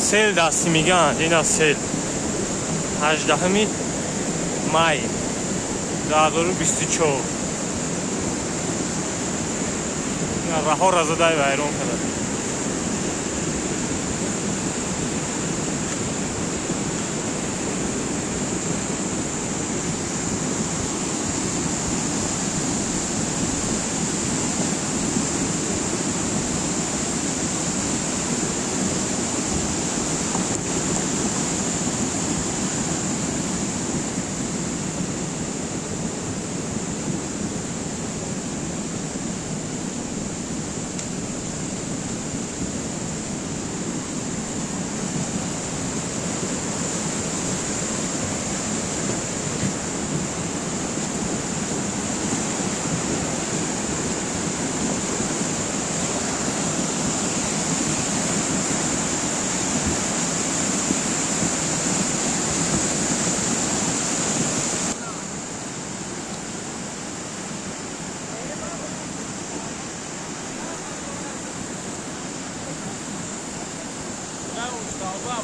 Сел дасти меган, ина сел. 18 май 2024. Ина раҳоро задай вайрон карда. Não, está lá,